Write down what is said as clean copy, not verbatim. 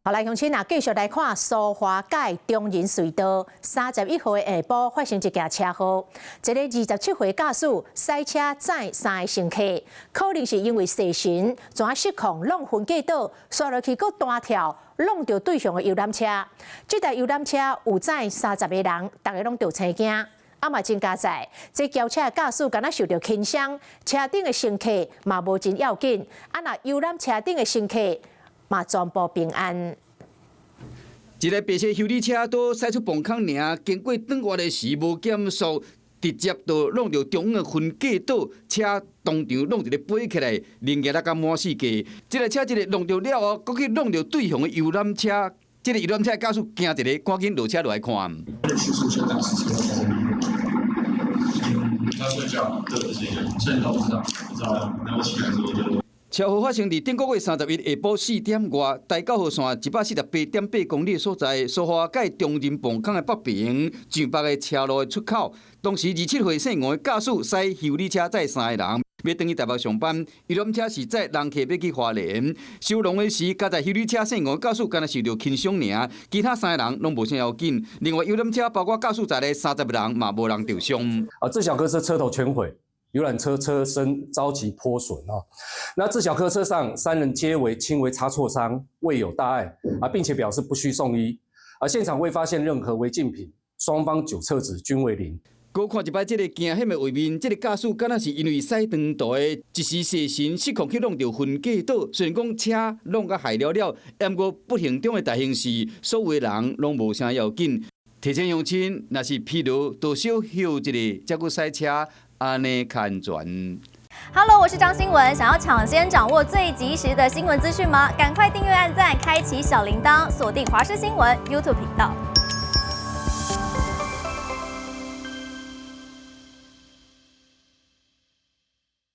好來，鄉親啊，繼續來看蘇花改中仁隧道31號的下晡發生一件車禍，一个27歲駕駛駛車載三个乘客，可能是因為踅神，怎失控挵分隔島，煞落去閣彈跳，挵著對向的遊覽車。這台遊覽車有載30個人，逐家攏著青驚。啊嘛真佳哉，這轎車的駕駛敢若受著輕傷，車頂的乘客嘛無真要緊。啊若遊覽車頂的乘客嘛全部平安。一个白色休旅車都駛出磅空爾，經過轉彎的時無減速，直接就挵著中央的分隔島，車當場挵一个飛起來，零件仔甲滿四界。這个車一个挵著了後，閣去挵著對向的遊覽車，這个遊覽車駕駛驚一个，趕緊落車落來看。在睡覺，對，睡覺不知道，不知道，然後起來之後就。車禍發生佇頂個月31下晡4點外，台九號線148.8公里的所在，蘇花改中仁磅空的北爿上北的車路的出口。當時27歲姓吳的駕駛駛休旅車載三个人，欲轉去台北上班。遊覽車是載人客欲去花蓮。收容的時，加在休旅車姓吳駕駛敢若受著輕傷爾，其他三個人攏無啥要緊。另外遊覽車包括駕駛在內30人嘛無人著傷。啊，這小客車車頭全毀。遊覽車車身遭其破損啊，那這小客車上三人皆為輕微擦挫傷，未有大礙啊，並且表示不需送醫。啊，現場未發現任何違禁品，雙方酒測值均為零。閣看一擺這个驚險的畫面，這个駕駛敢若是因為駛長途的一時踅神失控去挵著分隔島，雖然講車挵甲害了了，毋過不幸中的大幸是，所有的人攏無啥要緊。提醒鄉親，若是疲勞，就小歇一下，才閣駛車，按呢較安全。 Hello，我是張新聞，想要搶先掌握最及時的新聞資訊嗎？趕快訂閱、按讚、開啟小鈴鐺，鎖定華視新聞 YouTube 頻道。